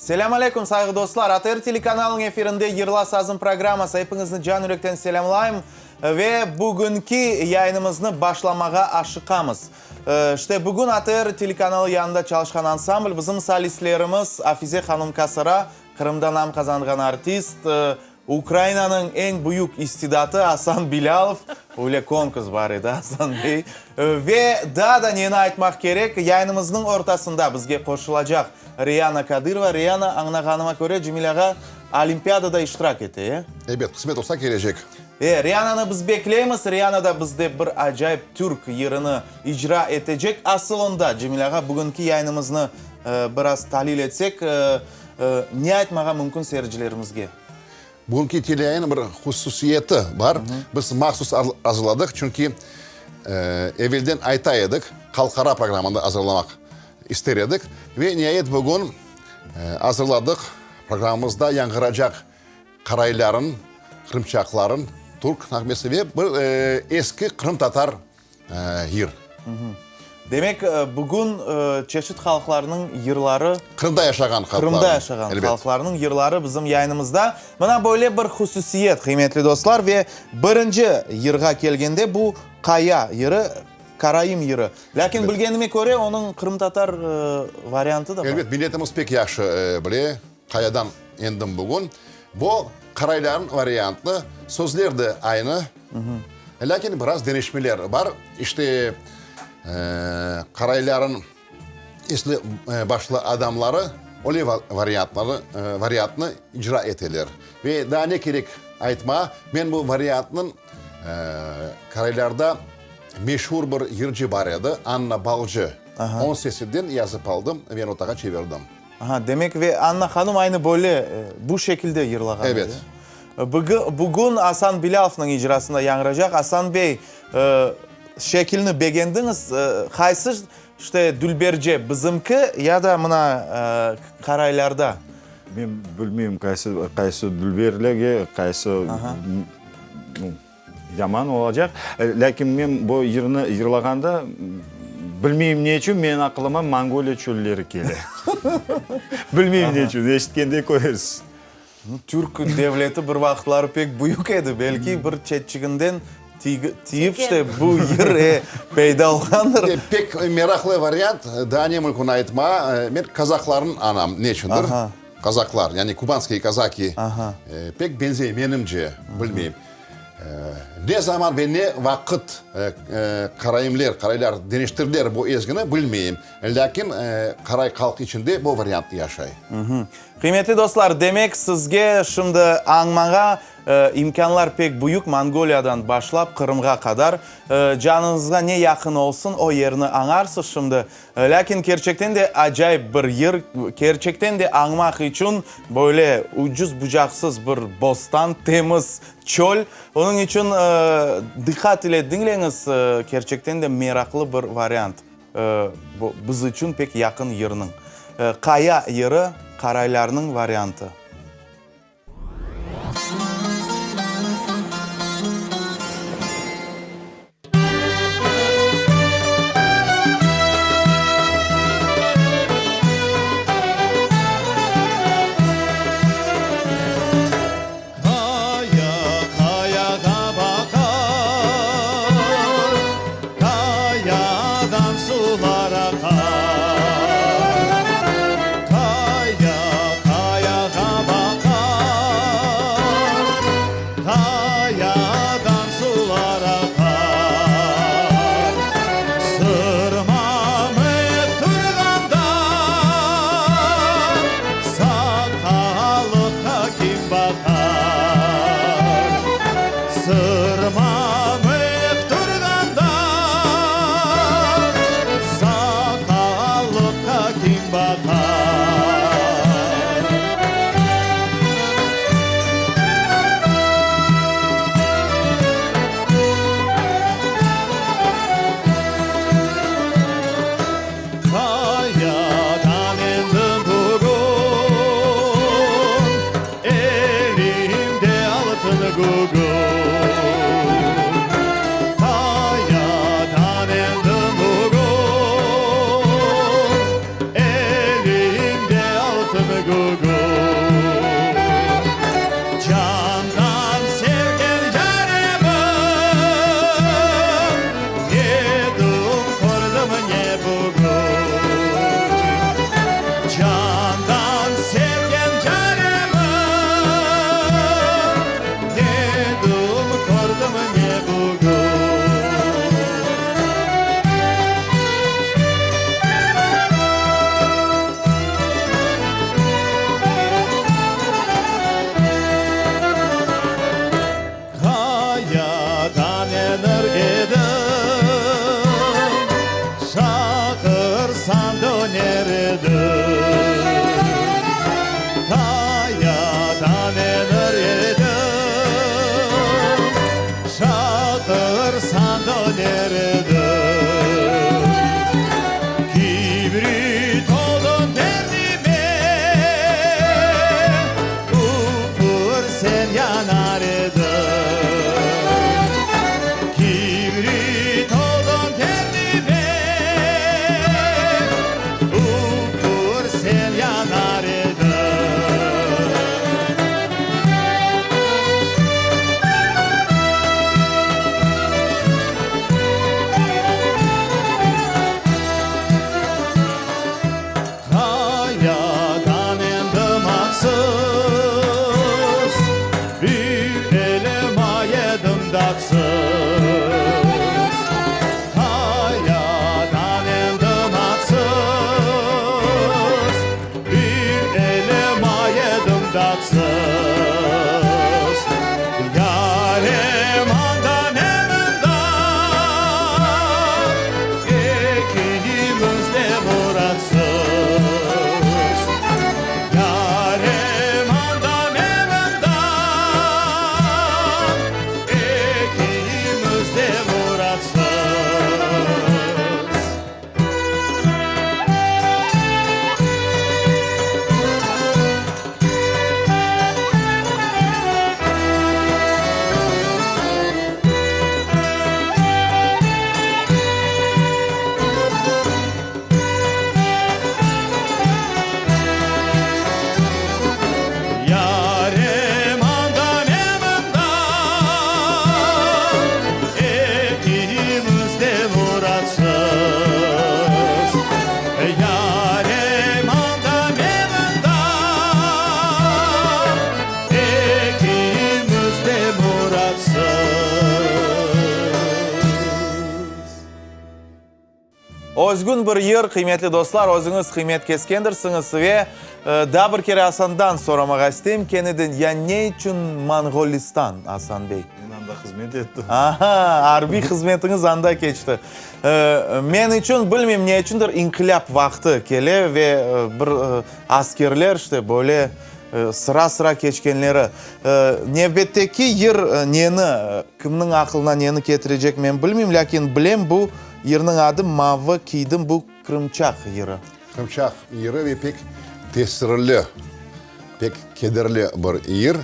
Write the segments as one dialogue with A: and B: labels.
A: Selâm aleyküm, sayğı dostlar! ATR telekanalınıñ efirinde Yırla sazım programması. Epiñizni can yürekten selâmlayım ve bugünki yayınımıznı başlamağa aşıqamız. İşte, bugün ATR telekanalı yanında çalışqan ansambl, bizim solistlerimiz Afize hanım Kasara, Qırımda nam qazanğan artist, Ukrainanıñ eñ büyük istidatı Asan Bilâlov, öyle konkurs bar edi, Asan bey, ve daa da neni aytmaq kerek, yayınımıznıñ ortasında bizge qoşulacaq Reyana Kadırova. Reyana, añlağanıma köre, Cemil ağa olimpiadada iştirak ete, e?
B: Ebet, qısmet olsa kelecek.
A: E, Reyananı biz bekleymiz, Reyana da bizde bir acayip türk yırını icra etecek. Asıl onda, Cemil ağa, bugünki yayınımıznı biraz talil etsek, Ne aytmağa mümkün seyircilerimizge?
B: Bugünki teleyayın bir hususiyeti bar. Biz mahsus azırladıq, çünki evelden ayta edik, halqara programmanı azırlamaq ister edik. Ve niayet bugün azırladıq, programmamızda yañğıracaq qarayların, qırımçaqların türk nağmesi ve bir eski qırımtatar Yır.
A: Demek, bugün çeşit halqlarnıñ yırları.
B: Qırımda yaşağan halqlarnıñ.
A: Qırımda yaşağan halqlarnıñ yırları bizim yayınımızda. Mına böyle bir hususiyet, qıymetli dostlar, ve birinci yırğa kelgende bu Qaya yırı, Karaim yırı. Lâkin bilgenime köre, onıñ qırımtatar variantı da bar.
B: Elbet, milletimiz pek yahşı bile. Qayadan endim bugün. Bu qarayların variantı, sözler de aynı, lâkin biraz deñişmeler bar. İşte, qarayların esli başlı adamları öyle variantları, variantnı icra eteler. Ve daa ne kerek aytma, men bu variantnıñ qaraylarda meşur bir yırcı bar edi, Anna Balcı, onıñ sesinden yazıp aldım ve notağa çevirdim.
A: Aha, demek ve Anna hanım aynı böyle, bu şekilde yırlağan edi.
B: Evet.
A: Bugün Asan Bilâlovnıñ icrasında yañğıracaq. Asan bey, şekilni begendiñiz? Qaysı, işte, dülberce, bizimki ya da mına qaraylarda?
C: Men bilmeyim, qaysı, qaysı dülberligi, qaysı Yaman olacaq. Lâkin men bu yırnı yırlağanda, bilmeyim ne içün, menim aqılıma Mongoliya çölleri kele. Bilmeyim ne içün, eşitkende körersiz.
A: Türk devleti bir vaqıtları pek büyük edi, belki bir çetçiginden tiyip, işte, bu yır peyda olğandır.
B: Pek meraqlı variant, daa ne mümkün aytma, men kazaklarnıñ anam, ne içündir. Kazaklar, yani kubanskiye kazaki pek benzey, menimce, bilmeyim. Ne zaman ve ne vaqıt karaimler, qaraylar deñiştirdiler bu ezgini, bilmeyim. Lâkin qaray halq içinde bu variant yaşay.
A: Qıymetli dostlar, demek, sizge şimdi añmağa imkânlar pek büyük, Mongoliyadan başlap Qırımğa qadar. Canıñızğa ne yaqın olsun, o yerni añarsız şimdi. Lâkin kerçekten de acayip bir yır, kerçekten de añmaq içün böyle ucuz-bucaqsız bir bostan, temiz çöl. Onıñ içün diqqat ile diñleñiz, kerçekten de meraqlı bir variant, bu biz içün pek yaqın yırnıñ. Qaya yırı, qaraylarnıñ variantı.
D: Qaya qayağa baqar, Qayadan sular aqar. Qaya qayağa. muratsız. Qayadan endim atsız, Bir elma yedim tatsız. Yarem anda men mında, Ekimiz de muratsız. Yarem anda men mında, Ekimiz de muratsız. Yarem anda men mında, Ekimiz de muratsız. Yarem anda men mında, Ekimiz de muratsız.
A: Özgün bir yır, qıymetli dostlar, özüñiz qıymet keskendirsiñiz ve daa bir kere Asandan soramağa isteyim, keniden, ya ne içün Monğolistan, Asan bey?
C: Men anda hızmet ettim.
A: Aha, arbiy hızmetiñiz anda keçti. Men içün, bilmeyim ne içündir, inqilâp vaqtı kele ve bir askerler işte böyle sıra-sıra keçkenleri. Nevbetteki yır neni, kimniñ aqılına neni ketirecek men bilmeyim, lâkin bilem bu Yırnıñ adı Mavı kiydim bu qırımçaq yırı.
B: Qırımçaq yırı ve pek tesirli, pek kederli bir yır.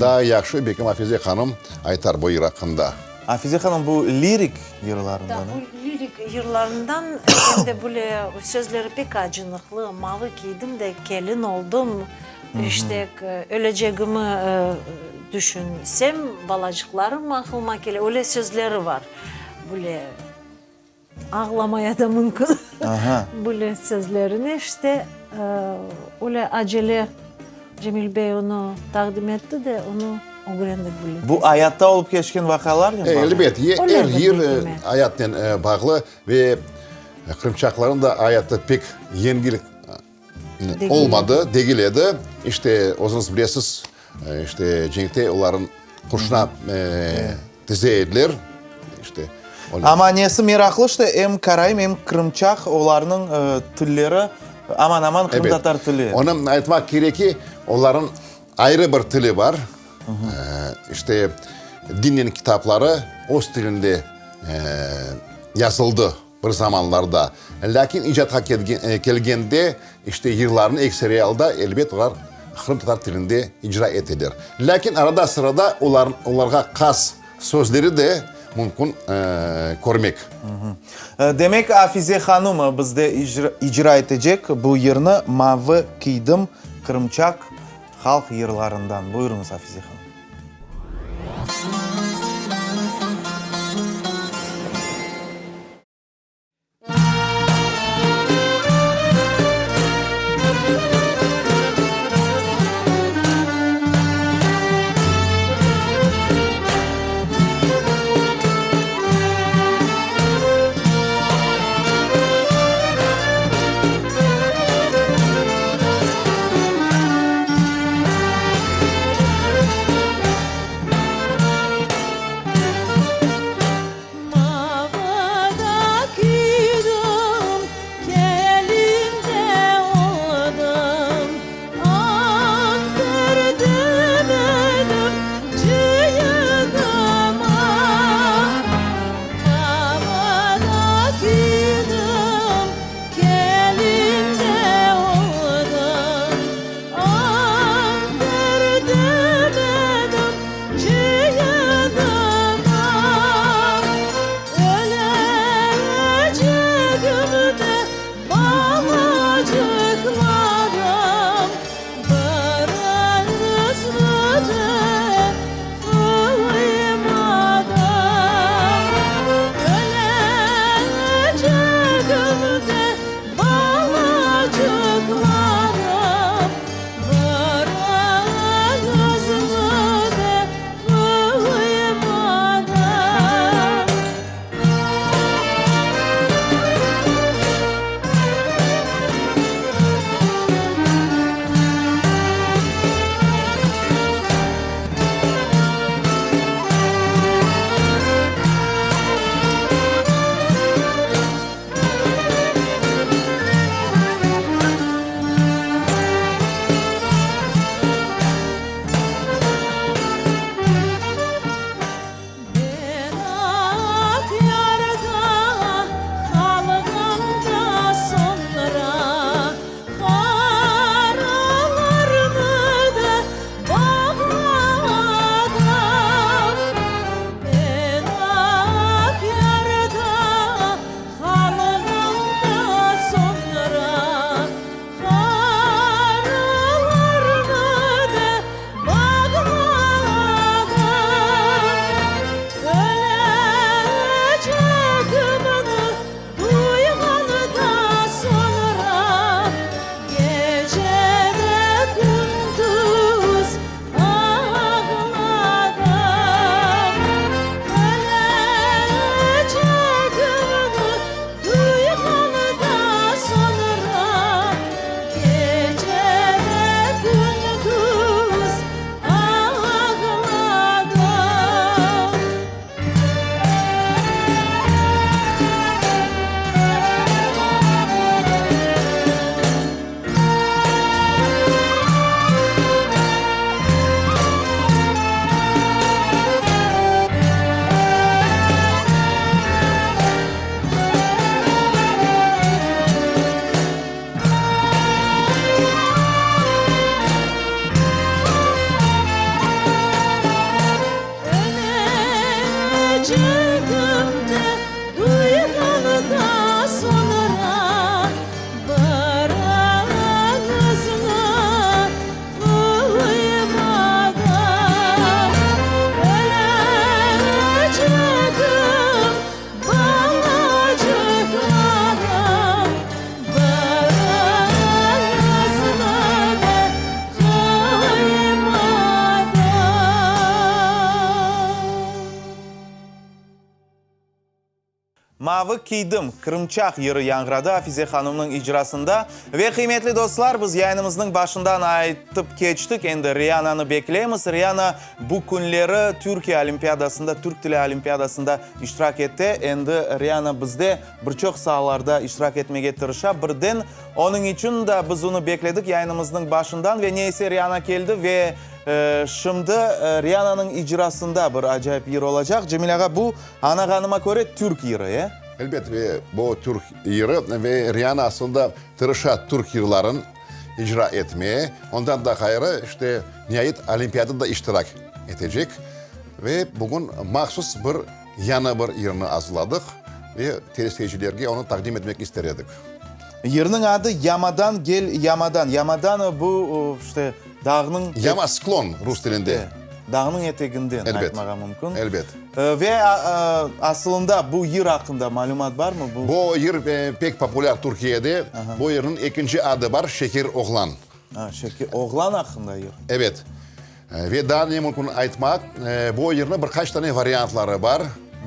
B: Daa yahşı belkim Afize hanım aytar bu yır aqqında.
A: Afize hanım bu lirik yırlarından,
E: Da,
A: a?
E: bu lirik yırlarından, em de böyle sözleri pek acınıqlı, Mavı kiydim de kelin oldım, işte, ölecegimi düşünsem, balacıqlarım aqlıma kele, öyle sözleri var. Böyle ağlamaya da mümkün. Böyle sözlerine işte öyle acele Cemil bey onı taqdim etti de, onı ögrendik böyle.
A: Bu ayatta olıp keçken vaqialarnen bağlı?
B: Elbet, er yır ayatnen bağlı ve qırımçaqlarnıñ da ayatı pek yengil Olmadı, degil edi. İşte, özüñiz bilesiz, işte, cenkte olarnı qurşuna tize ediler. İşte, öyle.
A: Amma nesi meraqlı, işte, em karaim, em qırımçaq, olarnıñ tilleri aman-aman qırımtatar tili.
B: Ebet. Onı aytmaq kerek ki, olarnıñ ayrı bir tili bar. İşte, diniy kitapları öz tilinde yazıldı. Bir zamanlarda. Lâkin icatqa kelgende, işte, yırlarnı ekseri alda, elbet, olar qırımtatar tilinde icra eteler. Lâkin arada-sırada olarğa has sözleri de mümkün körmek.
A: Demek, Afize hanım bizde icra etecek bu yırnı Mavı kiydim qırımçaq halq yırlarından. Buyurıñız, Afize hanım. Mavı kiydim, qırımçaq yırı yañğıradı Afize hanımnıñ icrasında. Ve, qıymetli dostlar, biz yayınımıznıñ başından aytıp keçtik, endi Riananı bekleymiz. Riana bu künleri Türkiye olimpiadasında, türk tili olimpiadasında iştirak ete. Endi Riana bizde bir çoq saalarda iştirak etmege tırışa. Birden onıñ içün da biz onı bekledik yayınımıznıñ başından. Ve ne ise Riana keldi ve şimdi Riananıñ icrasında bir acayip yır olacaq. Cemil ağa, bu, añlağanıma köre, türk yırı, e?
B: Elbet, ve bu türk yırı ve Riana aslında tırışa türk yırların icra etmeye. Ondan da ğayrı, işte, niayet olimpiadada da iştirak etecek. Ve bugün mahsus bir yañı bir yırnı azırladıq ve teleseyircilerge onı taqdim etmek ister edik.
A: Yırnıñ adı Yamadan gel, yamadan. Yamadan bu, işte, dağnıñ.
B: Yama, sklon, rus tilinde.
A: Dağnıñ eteginden
B: Elbet.
A: aytmağa mümkün.
B: Elbet.
A: Ve asılında bu yır aqqında malümat barmı? Bu.
B: Bu yır pek populâr Türkiyede. Bu yırnıñ ekinci adı bar, Şeker oğlan.
A: A, Şeker oğlan aqqında yır.
B: Evet. Ve daa ne mümkün aytmaq, bu yırnıñ bir qaç tane variantları bar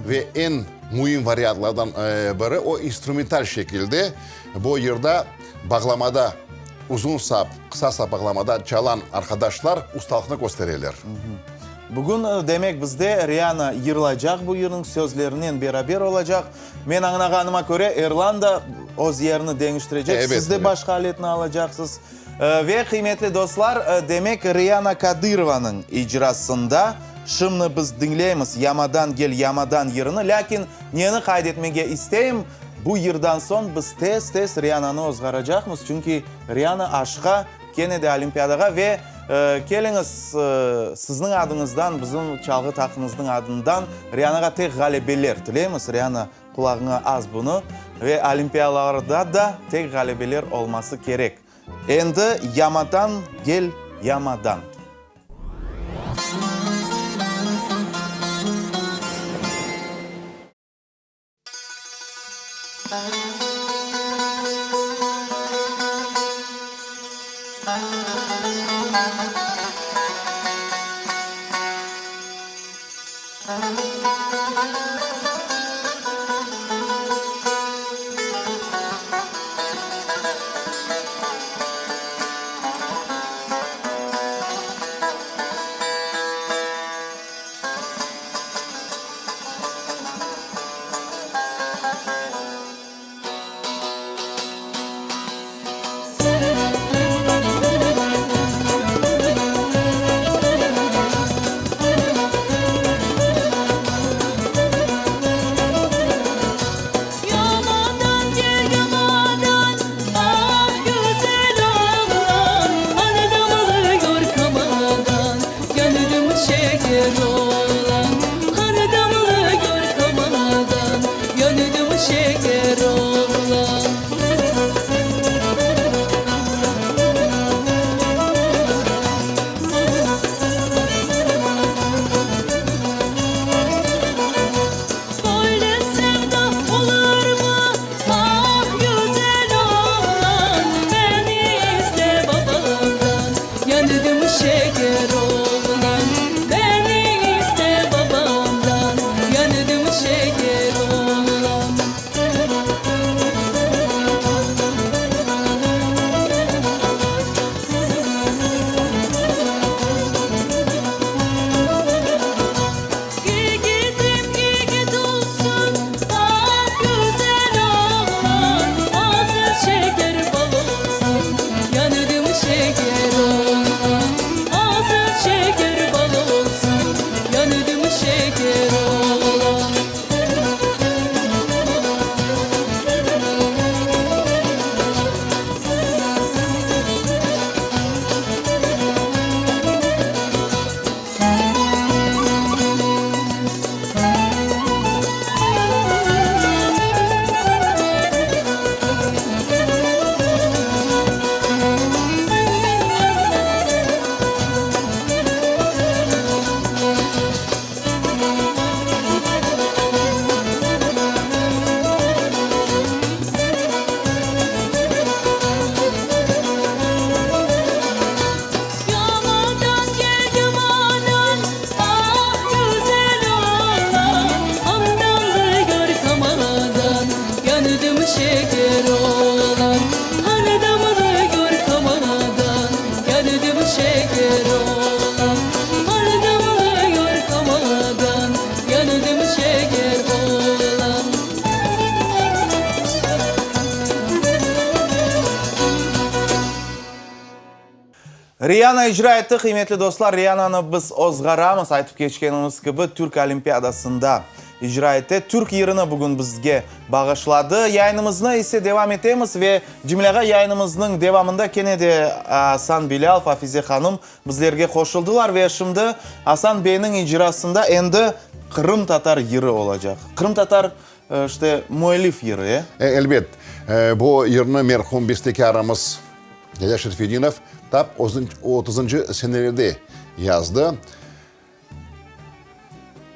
B: ve eñ müim variantlardan biri, o instrumental şekilde bu yırda bağlamada, uzun sap, qısa sap bağlamada çalan arqadaşlar ustalıqnı köstereler.
A: Bugün, demek, bizde Riana yırlaycaq bu yırnıñ sözlerinen beraber olacaq. Men añlağanıma köre, Erlan da öz yerini deñiştirecek, siz de başqa aletni alacaqsız. Ve, qıymetli dostlar, demek, Riana Kadırovanıñ icrasında şimdi biz diñleymiz Yamadan gel, yamadan yırını. Lâkin neni qayd etmege isteyim, bu yırdan soñ biz tez-tez Riananı ozğaracaqmız, çünki Riana aşqa kene de olimpiadağa ve, keliñiz, sizniñ adıñızdan, bizim çalğı taqımıznıñ adından Rianağa tek ğalebeler tileymiz. Riana, Qulağıña as bunı, ve olimpiyalarda da tek ğalebeler olması kerek. Endi yamadan gel yamadan. Riyana icra etti, qıymetli dostlar, Riyananı biz ozğaramız, aytıp keçkenimiz kibi, Türk Olimpiadasında icra ete. Türk yırını bugün bizge bağışladı. Yayınımıznı ise devam etemiz ve Cemil ağa, yayınımıznıñ devamında kene de Asan Bilâlov, Afize hanım bizlerge qoşuldılar ve şimdi Asan beyniñ icrasında endi qırımtatar yırı olacaq. Qırımtatar, işte, müellif yırı, e?
B: E, elbet. Bu yırnı merhum bestekârımız Yaya Şerfedinov tap otuzıncı senelerde yazdı.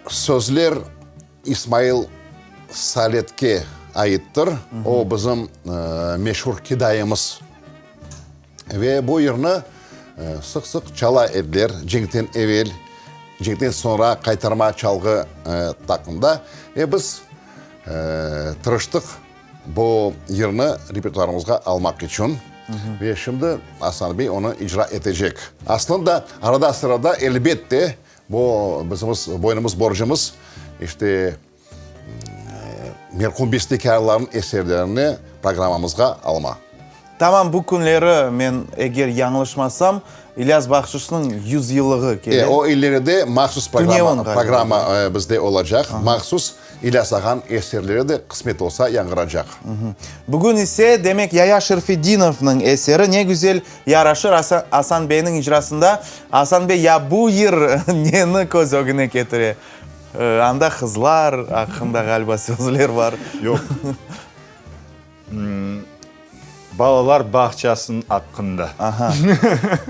B: Sözler İsmail Saletke aittir, o bizim meşur kedayımız. Ve bu yırnı sıq-sıq çala ediler cenkten evel, cenkten soñra qaytarma çalğı taqımda. Ve biz tırıştıq Bu yırnı repertuarımızğa almaq içün ve şimdi Asan bey onı icra etecek. Aslında, arada-sırada, elbette, bu bizimiz boynumız borcumız, işte, merhum bestekârlarnıñ eserlerini programmamızğa alma.
A: Tamam bu künleri, men eger yañlışmasam, İlyas Bahşışnıñ yüzyıllığı kele.
B: E, o ileride mahsus programma, programma bizde olacaq. Mahsus İlyas ağanıñ eserleri de qısmet olsa yañğıracaq.
A: Bugün ise, demek, Yaya Şerfedinovnıñ eseri ne güzel yaraşır Asan beyniñ icrasında. Asan bey, ya bu yır neni köz ögüne ketire? Anda qızlar aqqında ğaliba sözler bar.
C: Yoq. Balalar bağçasınıñ aqqında.
A: Aha.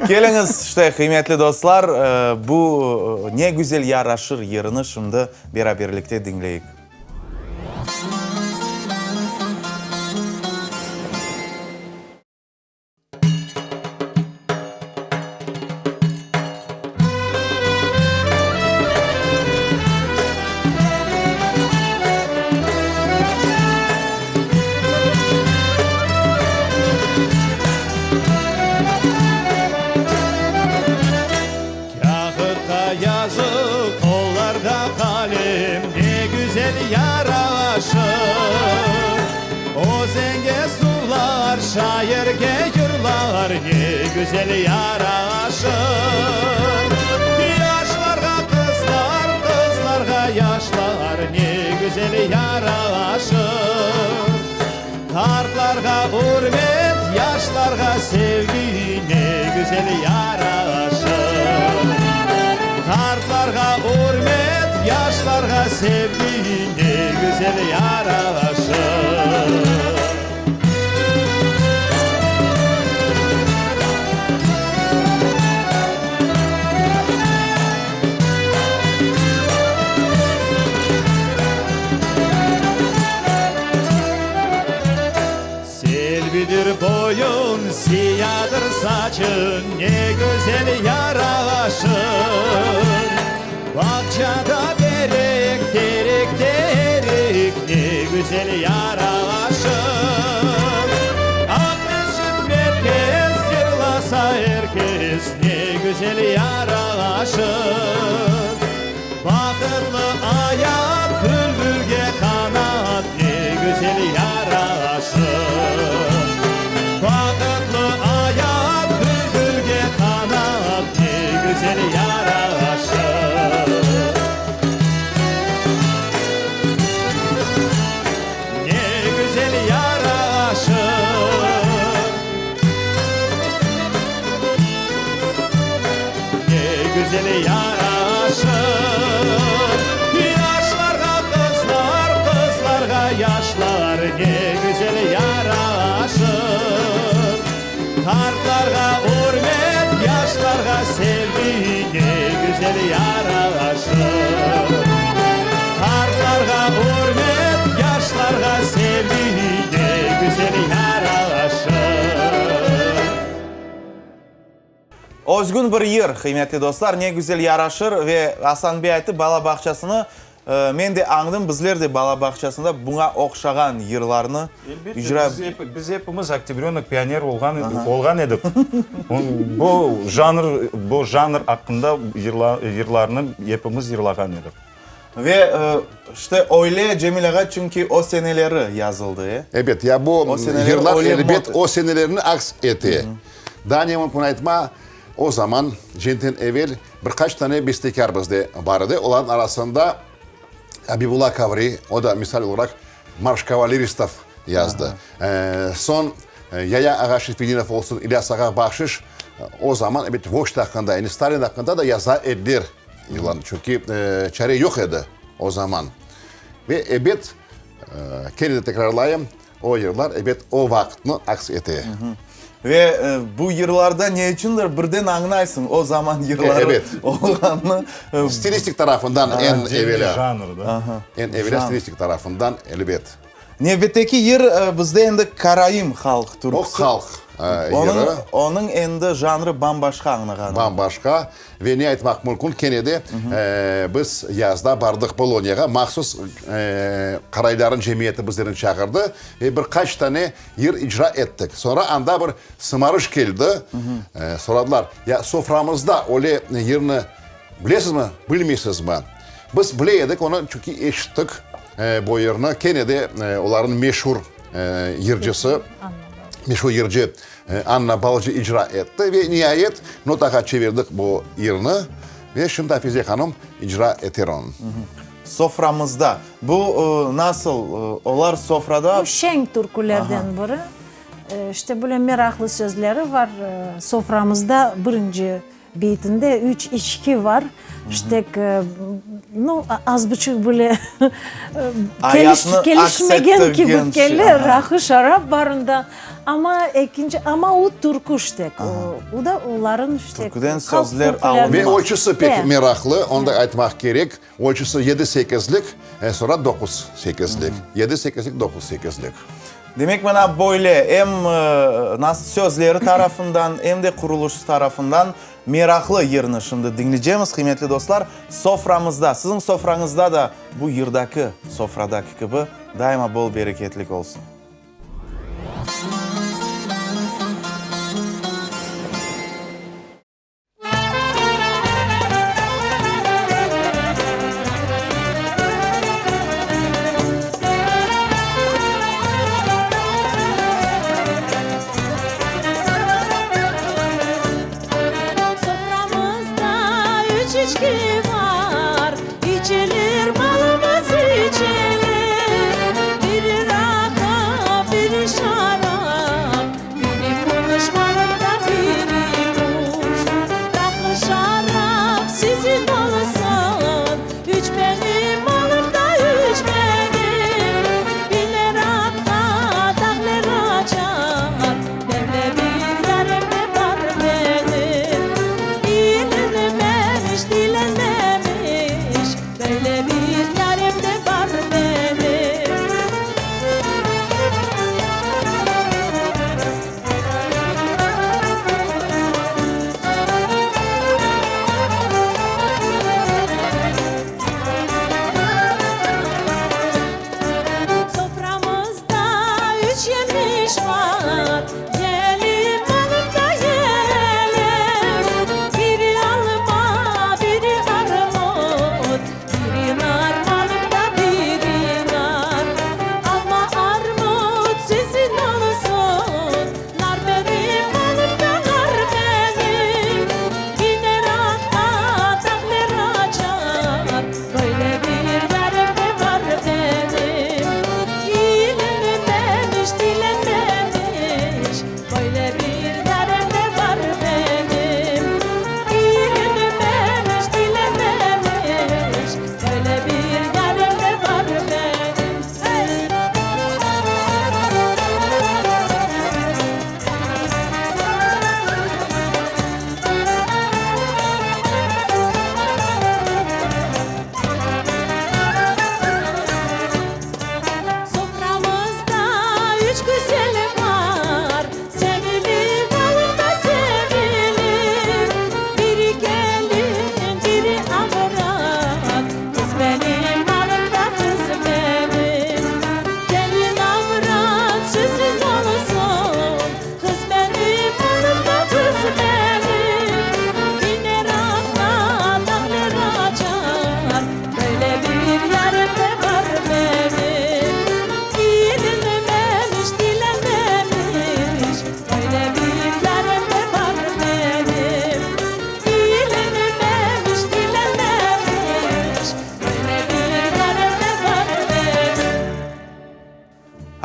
A: Keliñiz, işte, qıymetli dostlar, bu Ne güzel yaraşır yırını şimdi beraberlikte diñleyik.
D: Kâğıtqa yazı, qollarda qalem, ne güzel yaraşır. Özenge suvlar, şairge yırlar, ne güzel yaraşır. Yaşlarğa qızlar, qızlarğa yaşlar, ne güzel yaraşır. Qartlarğa ürmet, yaşlarğa sevgi, ne güzel yaraşır. Qartlarğa ürmet, yaşlarğa sevgi, ne güzel yaraşır. Selbidir boyun, siyadır saçın, Ne güzel yaraşır. Bağçada berek, terekte erik, Ne güzel yaraşır. Aqmescit merkez, yırlasa er kes, Ne güzel yaraşır. Bahıtlı ayat, bülbülge qanat, Ne güzel yaraşır. Bahıtlı ayat, bülbülge qanat, Ne güzel yaraşır. Ne güzel yaraşır. Ne güzel yaraşır. Yaşlarğa qızlar, qızlarğa yaşlar, Ne güzel yaraşır. Qartlarğa ürmet, yaşlarğa sevgi, Ne güzel yaraşır. Qartlarğa ürmet, yaşlarğa sevgi, Ne güzel yaraşır.
A: Özgün bir yır, qıymetli dostlar, ne güzel yaraşır ve Asan bey ayttı, bala bağçasını, men de añdım, bizler de bala bağçasında buña oqşağan yırlarnı icra.
C: Elbette, biz epimiz oktâbrönok, pioner olğan edik. Bu janr, bu janr aqqında yırlarnı epimiz yırlağan edik.
A: Ve işte öyle, Cemil ağa, çünki o seneleri yazıldı, e?
B: Ebet, ya bu yırlar elbet o senelerini aks ete. Daa ne mümkün aytma. O zaman, cenkten evel, bir qaç tane bestekâr bizde bar edi. Olarnıñ arasında Abibulla Kavri, o da, misal olaraq, Marş kavaleristov yazdı. Soñ Yaya ağa Şerfedinov olsun, İlyas ağa Bahşiş, o zaman, ebet, vojd aqqında, yani Stalin aqqında da yaza ediler yırlarnı, çünki çare yoq edi o zaman. Ve, ebet, kene de tekrarlayım, O yırlar, ebet, o vaqıtnı aks ete.
A: Ve bu yırlarda ne içündir birden añlaysıñ, o zaman yırları olğanını.
B: Stilistik tarafından eñ evelâ.
C: Janr, da.
B: Eñ evelâ stilistik tarafından, elbet.
A: Nevbetteki yır bizde endi karaim halq türküsi.
B: O halq yırı.
A: Onıñ endi janrı bam-başqa añlağanım.
B: Bam-başqa. Ve ne aytmaq mümkün, kene de biz yazda bardıq Poloniyağa, mahsus qarayların cemiyeti bizlerni çağırdı ve bir qaç tane yır icra ettik. Soñra anda bir sımarış keldi, soradılar, ya soframızda öyle yırnı bilesizmi, bilmeysizmi? Biz bile edik onı, çünki eşittik bu yırnı, kene de olarnıñ meşur yırcısı, meşur yırcı Anna Balcı icra etti ve niayet notağa çevirdik bu yırnı ve şimdi Afize hanım icra eter onı.
A: Soframızda. Bu nasıl? Olar sofrada.
E: Bu şeñ türkülerden biri. İşte böyle meraqlı sözleri var. Soframızda birinci Beytinde üç içki var. İşte, nu, az buçuq böyle kelişmegen kibi kele, rakı, şarap bar onda. Amma ekinci, amma o türkü işte, o da oların işte
A: Türküden sözler alınma.
B: Ve ölçüsi pek meraqlı, onı da aytmaq kerek. Ölçüsi yedi sekizlik, soñra doquz sekizlik. Yedi sekizlik, doquz sekizlik.
A: Demek, mına böyle em nasıl sözleri tarafından, em de qurulışı tarafından meraqlı yırnı şimdi diñleycemiz, qıymetli dostlar. Soframızda, siziñ sofrañızda da bu yırdaki sofradaki kibi daima bol bereketlik olsun.
E: Soframızda üç içki bar, İçilir malımız içilir. Biri rakı, biri şarap, Biri qonuşmanıñ da biri quş. Rakı, şarap siziñ olsun, Üç benim malım da üç benim. Biner atqa dağler aşar, Böyle bir yarım da bar benim. İlinmemiş, dilenmemiş.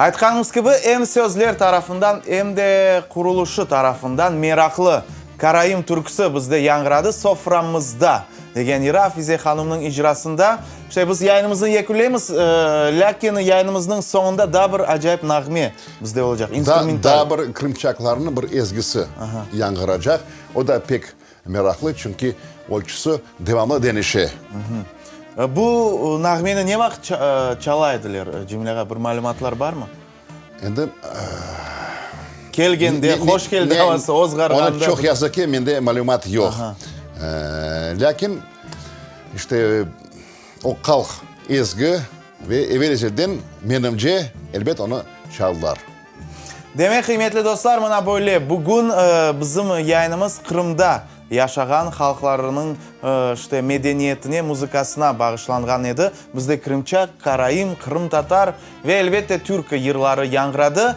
A: Aytqanımız kibi, em sözler tarafından, em de qurulışı tarafından meraqlı Karaim türküsi bizde yañğıradı, Soframızda degen yırı Afize hanımnıñ icrasında. İşte, biz yayınımıznı yekünleymiz, lâkin yayınımıznıñ soñunda daa bir acayip nağme bizde olacaq, instrumental.
B: Daa bir qırımçaqlarnıñ bir ezgisi yañğıracaq, o da pek Meraqlı, çünki ölçüsi devamlı deñişe.
A: Bu nağmeni ne vaqıt çala ediler, Cemil ağa, bir malümatlar barmı?
B: Endi.
A: Kelgende, hoş keldi avası, ozğarğanda.
B: Onı çoq yazıq ki, mende malümat yoq. Lâkin, işte, o qalq ezgi ve evel-ezelden, menimce, elbet, onı çaldılar.
A: Demek, qıymetli dostlar, mına böyle, bugün bizim yayınımız Qırımda yaşağan halqlarınıñ, işte, medeniyetine, muzıkasına bağışlanğan edi. Bizde krımçaq, karaim, qırımtatar ve, elbette, türk yırları yañğıradı.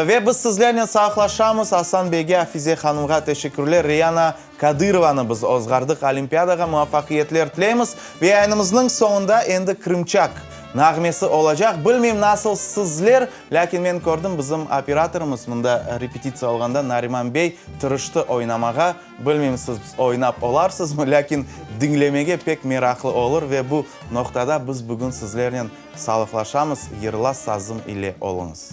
A: Ve biz sizlernen sağlıqlaşamız. Asan beyge, Afize hanımğa teşekkürler. Reyana Kadırovanı biz ozğardıq. Olimpiadağa muvafaqiyetler tileymiz. Ve yayınımıznıñ soñunda endi krımçaq nağmesi olacaq. Bilmeyim, nasıl sizler, Lâkin men kördim, bizim operatorımız mında repetitsiya olğanda Nariman bey tırıştı oynamağa. Bilmeyim, siz oynap olarsızmı, lâkin diñlemege pek meraqlı olur ve bu noqtada biz bugün sizlernen sağlıqlaşamız, Yırla sazım ile oluñız.